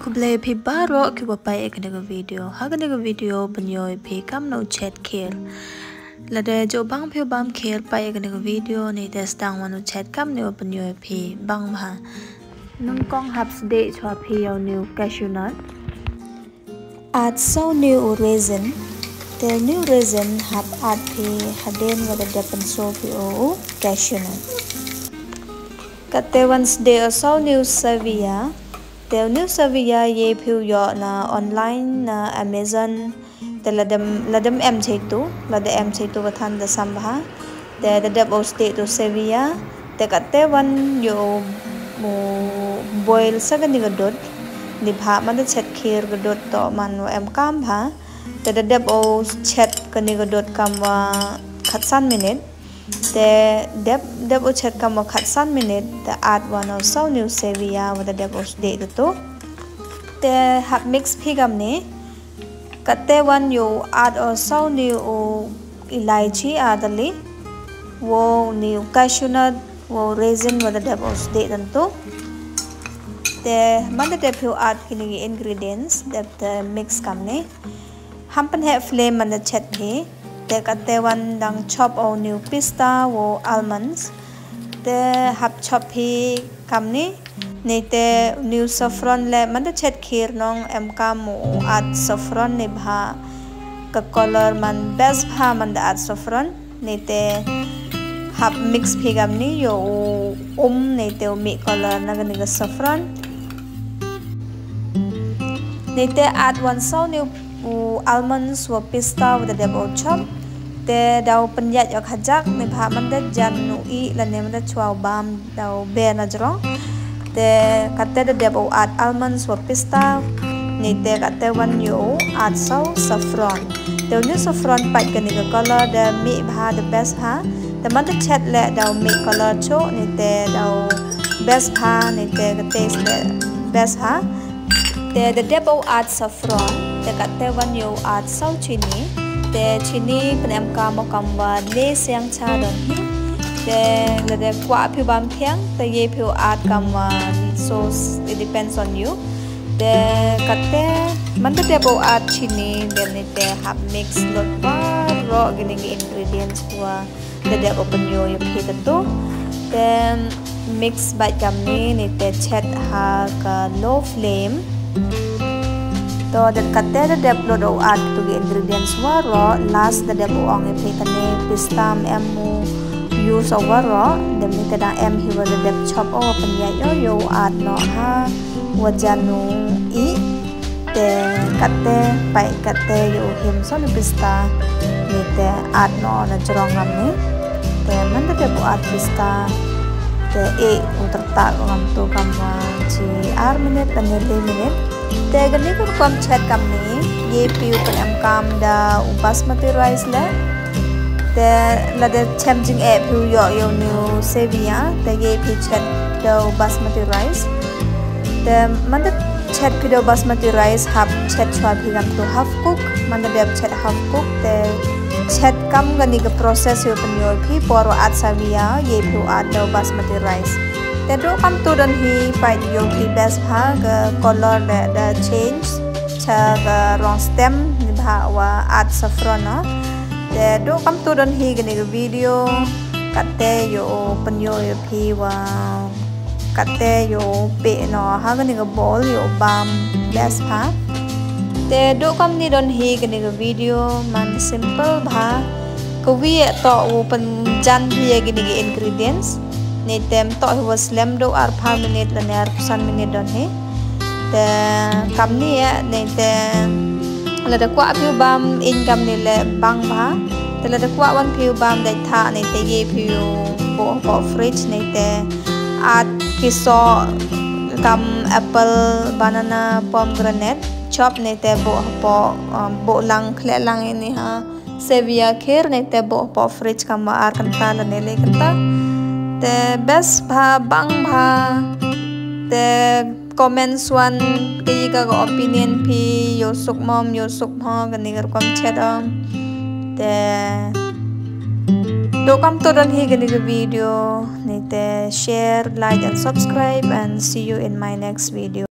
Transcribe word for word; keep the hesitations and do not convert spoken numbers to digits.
Khublei phi baroh kiba peit ïa kane ka video. Ha kane ka video pynïoh ïa phi kumno chet kheer. Lada ju bang phi bam kheer, peit ïa kane ka video, ne te sdang wan u chet kumno pynïoh ïa phi bang bha. Nyngkong hap sdieh chwa phi ïa u new cashew nut. Add saw new u raisin. Te u new raisin hap add phi hadien ba da dep pynsaw phi ïa u cashew nut. Kata wan sdieh u saw new stevia. Te u new stevia ïa phi u ïoh na online na Amazon. Te lada em, lada em em chetu, lada em chetu ba than da sam bha. Te da dep u sdieh tu stevia. Te kata wan ïa u boil sa kane ka dud. Ni bha man da chet kheer ka dud to man u em kam bha. Te da dep u chet kane ka dud kam wa khatsan minit. Te dep, dep u chet kam wa khatsan minit, te add wan u saw new stevia wa da dep u sdieh tu. Te hap mix phi kumne. Kata wan ïa u add u saw new u elaichi adali. Wa u new cashew nut, wa u raisin wa da dep u sdieh tu. Te man da dep phi u add phi kine ki ingredients, dep te mix kumne. Ham pynheh flame man da chet phi. Te kata wan dang chop u new pista wa u almonds. Te hap chop phi kumne. Ni te u new saffron le man da chet kheer nong em kam u add saffron ni bha. Ka color man best bha man da add saffron. Ni te hap mix phi kumne ïa u um ni te u mih color na kane ka saffron. Ni te add wan saw new u almonds wa pista wa da dep u chop. Te da u pynïaid ïa ka jak ni bha man da jan u ih lane man da chwa u bam da u ber na jrong. Te kata da dep u add almonds wa pista. Ni te kata wan ïa u add saw saffron. Te u new saffron peit kane ka color da mih bha da best bha. Te man da chet le da u mih color chuh ni te da u best bha ni te ka taste le best bha. Te da dep u add saffron, te kata wan ïa u add saw chini. Te chini pyn em kam u kam wa le siang cha don hi. Te lada kwah phi bam thiang, te ïa phi u add kam wa so it depends on you. Te kata man da dep u add chini, then ni te hap mix lut baroh kine ki ingredients wa da dep u pynïoh ïa phi tu. Te mix beit kumne ni te chet ha ka low flame. To da kata da dep lut u add tu ki ingredients waroh, last da dep u ong ïa phi kane pista em u use waroh, da ni te dang em hi wa da dep chop u pynïaid ïa u add noh ha wa jan u ih. Te kata peit kata ïa u him saw ni pista. Ni te add noh na jrong ngam ni. Te man da dep u add pista. Te ïa u tyrtak ngam tu kam wa chi ar minit lane le minit. Te kane ka rukom chet kumne ïa phi u pyn em kam da u basmati rice le. Te lada chem jingeh phi u ïoh ïa u new stevia te ïa phi chet da u basmati rice. Te man da chet phi da u basmati rice hap chet chwa phi kam tu half cook, man da dep chet half cook te chet kam kane ka process ïa u pynïoh phi por wa add stevia ïa phi u add da u basmati rice. Te du kam tu don hi peit ïa phi best bha ka color da, da change cha ka rong stem ni bha wa add saffron no. Te du kam tu don hi kane ka video kata ïa u pynïoh ïa phi wa kata ïa u pynïoh ha kane ka bowl ïa u bam best bha. Te du kam ni don hi kane ka video man simple bha. Ka wi ïa to u pynjan hi ïa kine ki ingredients. Ni te em to hi wa slem du ar pha minit lane ar phew san minit don hi. Te kam ni ïa ni te lada kwah phi u bam ïa kam ni le bang bha. Te lada kwah wan phi u bam dei tha ni te ïa phi u buh hapoh fridge ni te add ki soh kam apple, banana, pomegranate chop ni te buh hapoh, um, buh lang khleh lang ïa ni ha. Stevia kheer ni te buh hapoh fridge kam wa ar kynta lane le kynta. Te best bha bang bha. Te comments wan ka ïa ka opinion phi ïa u suk mom ïa u suk mo kane ka rukom chet ong. Te du kam tu don hi kane ka video ni te share, like and subscribe and see you in my next video.